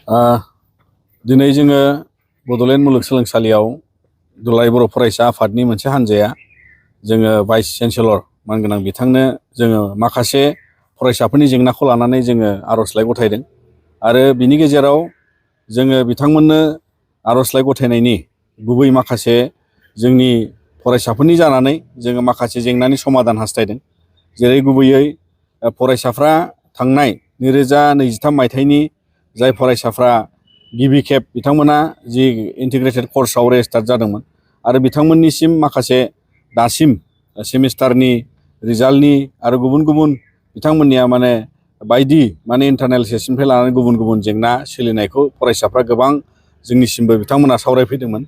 दिनै जोङो बड'लेण्ड मुलुगसोलोंसालियाव दुलाराय बर' फरायसा आफादनि मोनसे हान्जाया जोङो भाइस चेन्सेलर मानगोनां बिथांनो जोङो माखासे फरायसाफोरनि जेंनाखौ लानानै जोङो आर'जलाइ गथायदों आरो बिनि गेजेराव जोङो बिथांमोननो आर'जलाइ गथायनायनि गुबै माखासे जोंनि फरायसाफोरनि जानानै जोङो माखासे जेंनानि समाधान हास्थायदों। जेरै गुबैयै फरायसाफ्रा थांनाय 2023 मायथाइनि जाय फरायसाफ्रा गिबि खेब बिथांमोना जि इन्टिग्रेटेड कर्सआव रेजिस्टार जादोंमोन आरो बिथांमोननिसिम माखासे दासिम सेमिस्टारनि रिजाल्टनि आरो गुबुन गुबुन बिथांमोननिया बायदि इन्टारनेल टेस्टनिफ्राय लानानै गुबुन गुबुन जेंना सोलिनायखौ फरायसाफ्रा गोबां जोंनिसिमबो बिथांमोना सावरायफैदोंमोन।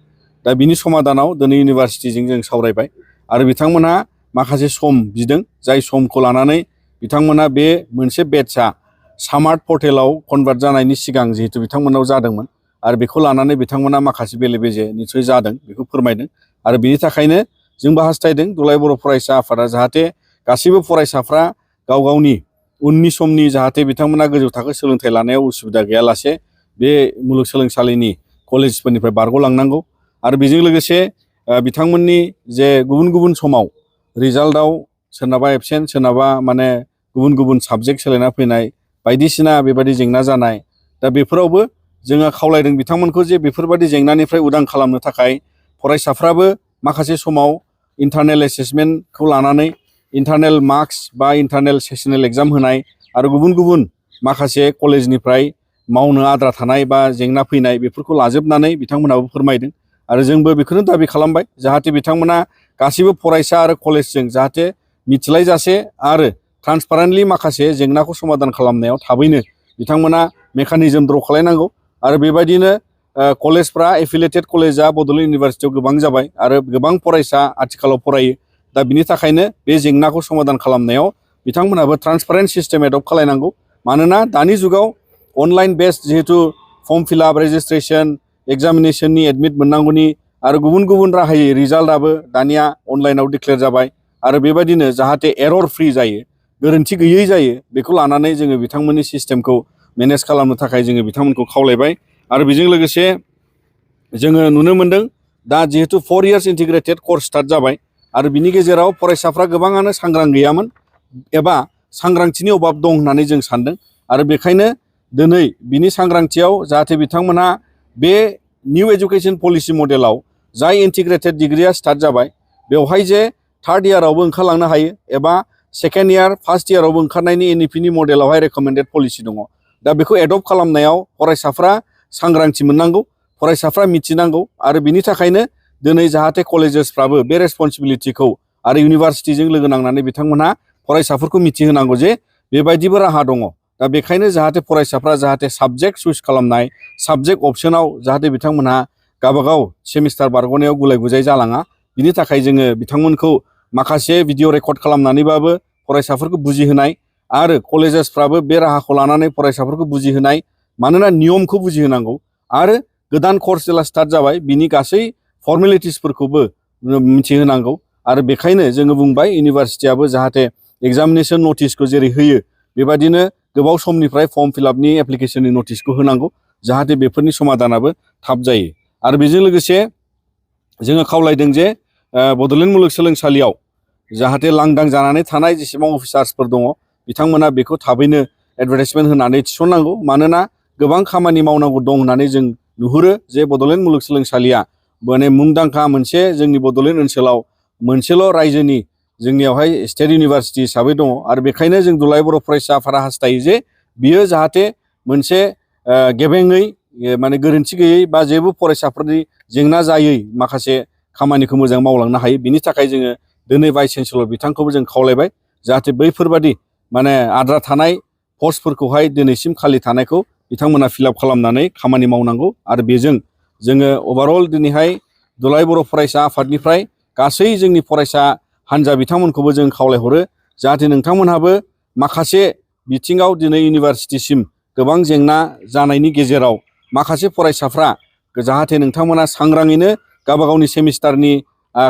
दा बिनि समाधानाव दिनै इउनिभार्सिटिजों जों सावरायबाय आरो बिथांमोनहा माखासे सम बिदों, जाय समखौ लानानै बिथांमोना बे मोनसे बेटचआ स्मार्ट पर्टेलाव कनभार्ट जानायनि सिगां जिहेतु बिथांमोनाव जादोंमोन आरो बेखौ लानानै बिथांमोना माखासे बेले बेजे निसय जादों बेखौ फोरमायदों आरो बिनि थाखायनो जोंबो हास्थायदों दुलाराय बर' फरायसा आफादा जाहाथे गासैबो फरायसाफ्रा गाव गावनि उननि समनि जाहाथे बिथांमोना गोजौ थाखो सोलोंथाइ लानायाव उसुबिदा गैयालासे बे मुलुगसोलोंसालिनि कलेजफोरनिफ्राय बारग'लांनांगौ आरो बेजों लोगोसे बिथांमोननि जे गुबुन गुबुन समाव रिजाल्टआव सोरनाबा एबसेन्ट सोरनाबा गुबुन गुबुन साबजेक्ट सोलायना फैनाय बायदिसिना बेबायदि जेंना जानाय, दा बेफोरावबो जोङो खावलायदों बिथांमोनखौ जे बेफोरबायदि जेंनानिफ्राय उदां खालामनो थाखाय फरायसाफ्राबो माखासे समाव इन्टारनेल एसेसमेन्टखौ लानानै इन्टारनेल मार्क्स बा इन्टारनेल सेसनेल एग्जाम होनाय आरो गुबुन गुबुन माखासे कलेजनिफ्राय मावनो आद्रा थानाय बा जेंना फैनाय बेफोरखौ लाजोबनानै बिथांमोनाबो फोरमायदों आरो जोंबो बेखौनो दाबि खालामबाय जाहाथे बिथांमोना गासैबो फरायसा आरो कलेजजों जाहाथे मिथिलायजासे आरो ट्रान्सपारेन्टलि माखासे जेंनाखौ समाधान खालामनायाव थाबैनो बिथांमोना मेकानिजम ड्र' खालायनांगौ आरो बेबायदिनो कलेजफ्रा एफिलिएटेड कलेजआ बड'लेण्ड इउनिभारसिटियाव गोबां जाबाय आरो गोबां फरायसा आथिखालाव फरायो। दा बिनि थाखायनो बे जेंनाखौ समाधान खालामनायाव बिथांमोनाबो ट्रान्सपारेन्ट सिस्टेम एडप्ट खालायनांगौ, मानोना दानि जुगाव अनलाइन बेस्ड जिहेतु फर्म फिलआप रेजिस्ट्रेसन एग्जामिनेसननि एडमिट मोननांगौनि आरो गुबुन गुबुन राहायै रिजाल्टआबो दानिया अनलाइनाव डिक्लेयार जाबाय आरो बेबायदिनो जाहाथे एरर फ्रि जायो, गोरोन्थि गैयै जायो, बेखौ लानानै जोङो बिथांमोननि सिस्टेमखौ मेनेज खालामनो थाखाय जोङो बिथांमोनखौ खावलायबाय आरो बेजों लोगोसे जोङो नुनो मोन्दों दा जिहेतु 4 इयार्स इन्टिग्रेटेड कर्स स्टार्ट जाबाय आरो बिनि गेजेराव फरायसाफ्रा गोबाङानो सांग्रां गैयामोन एबा सांग्रांथिनि अभाब दं होननानै जों सान्दों आरो बेखायनो दिनै बिनि सांग्रांथियाव जाहाथे बिथांमोनहा बे निउ एजुकेसन पलिसि मडेलाव जाय इन्टिग्रेटेड डिग्रिया स्टार्ट जाबाय बेवहाय जे 3rd इयारावबो ओंखारलांनो हायो एबा 2nd इयार 1st इयारावबो ओंखारनायनि एनइपिनि मडेलावहाय रेकमेन्डेड पलिसि दङ। दा बेखौ एडप्ट खालामनायाव फरायसाफ्रा सांग्रांथि मोननांगौ, फरायसाफ्रा मिथिनांगौ आरो बिनि थाखायनो दिनै जाहाथे कलेजेसफ्राबो बे रेसपन्सिबिलिटिखौ आरो इउनिभार्सिटिजों लोगो नांनानै बिथांमोनहा फरायसाफोरखौ मिथिहोनांगौ जे बेबायदिबो राहा दङ। दा बेखायनो जाहाथे फरायसाफ्रा जाहाथे साबजेक्ट चुज खालामनाय साबजेक्ट अपसनाव जाहाथे बिथांमोनहा गावबागाव सेमिस्टार बारग'नायाव गुलाय गुजाय जालाङा, बिनि थाखाय जोङो बिथांमोनखौ माखासे भिडिअ रेकर्ड खालामनानैबाबो फरायसाफोरखौ बुजिहोनाय आरो कलेजेसफ्राबो बे राहाखौ लानानै फरायसाफोरखौ बुजिहोनाय, मानोना नियमखौ बुजिहोनांगौ आरो गोदान कर्स जेला स्टार्ट जाबाय बिनि गासै फर्मेलिटिसफोरखौबो मिथिहोनांगौ आरो बेखायनो जोङो बुंबाय इउनिभार्सिटियाबो जाहाथे एग्जामिनेसन नटिसखौ जेरै होयो बेबायदिनो गोबाव समनिफ्राय फर्म फिलआपनि एप्लिकेसननि नटिसखौ होनांगौ जाहाथे बेफोरनि समाधानाबो थाब जायो आरो बेजों लोगोसे जोङो खावलायदों जे बड'लेण्ड मुलुगसोलोंसालियाव जाहाथे लांदां जानानै थानाय जेसेबां अफिसार्सफोर दङ बिथांमोना बेखौ थाबैनो एडभार्टाइजमेन्ट होनानै थिसननांगौ, मानोना गोबां खामानि मावनांगौ दं होननानै जों नुहुरो जे बड'लेण्ड मुलुगसोलोंसालिया मुंदांखा मोनसे जोंनि बड'लेण्ड ओनसोलाव मोनसेल' रायजोनि जोंनियावहाय स्टेट इउनिभारसिटि हिसाबै दङ आरो बेखायनो जों दुलाराय बर' फरायसा आफादा हास्थायो जे बियो जाहाथे मोनसे गेबेङै गोरोन्थि गैयै बा जेबो फरायसाफोरनि जेंना जायै माखासे खामानिखौ मोजां मावलांनो हायो। बिनि थाखाय जोङो दिनै भाइस चेन्सेलर बिथांखौबो जों खावलायबाय जाहाथे बैफोरबादि आद्रा थानाय पस्टफोरखौहाय दिनैसिम खालि थानायखौ बिथांमोना फिलआप खालामनानै खामानि मावनांगौ आरो बेजों जोङो अभारअल दिनैहाय दुलाराय बर' फरायसा आफादनिफ्राय गासै जोंनि फरायसा हान्जा बिथांमोनखौबो जों खावलायहरो जाहाथे नोंथांमोनहाबो माखासे बिथिङाव दिनै इउनिभार्सिटिसिम गोबां जेंना जानायनि गेजेराव माखासे फरायसाफ्रा जाहाथे नोंथांमोना सांग्राङैनो गावबा गावनि सेमिस्टारनि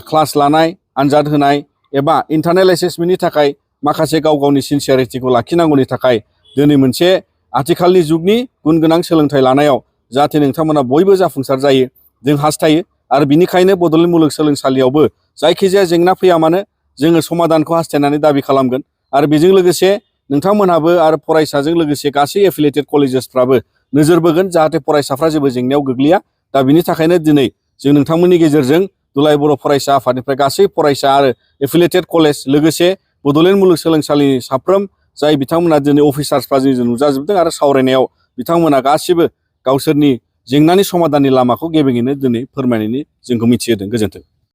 क्लास लानाय आनजाद होनाय एबा इन्टारनेल एसेसमेन्टनि थाखाय माखासे गाव गावनि सिनसियारिटिखौ लाखिनांगौनि थाखाय दिनै मोनसे आथिखालनि जुगनि गुन गोनां सोलोंथाइ लानायाव जाहाथे नोंथांमोना बयबो जाफुंसार जायो जों हास्थायो आरो बिनिखायनो बड'लेण्ड मुलुगसोलोंसालियावबो जायखिजाया जेंना फैया मानो जोङो समाधानखौ हास्थायनानै दाबि खालामगोन आरो बेजों लोगोसे नोंथांमोनहाबो आरो फरायसाजों लोगोसे गासै एफिलिएटेड कलेजेसफ्राबो नोजोर बोगोन जाहाथे फरायसाफ्रा जेबो जेंनायाव गोग्लैया दा बिनि थाखायनो दिनै जों नोंथांमोननि गेजेरजों दुलाराय बर' फरायसा आफादनिफ्राय गासै फरायसा आरो एफिलिएटेड कलेज लोगोसे बड'लेण्ड मुलुगसोलोंसालिनि साफ्रोम जाय बिथांमोना दिनै अफिसार्सफ्रा जों नुजाजोबदों आरो सावरायनायाव बिथांमोना गासिबो गावसोरनि जेंनानि समाधाननि लामाखौ गेबेङैनो दिनै फोरमायनायनि जोंखौ मिथिहोदों। गोजोन्थों।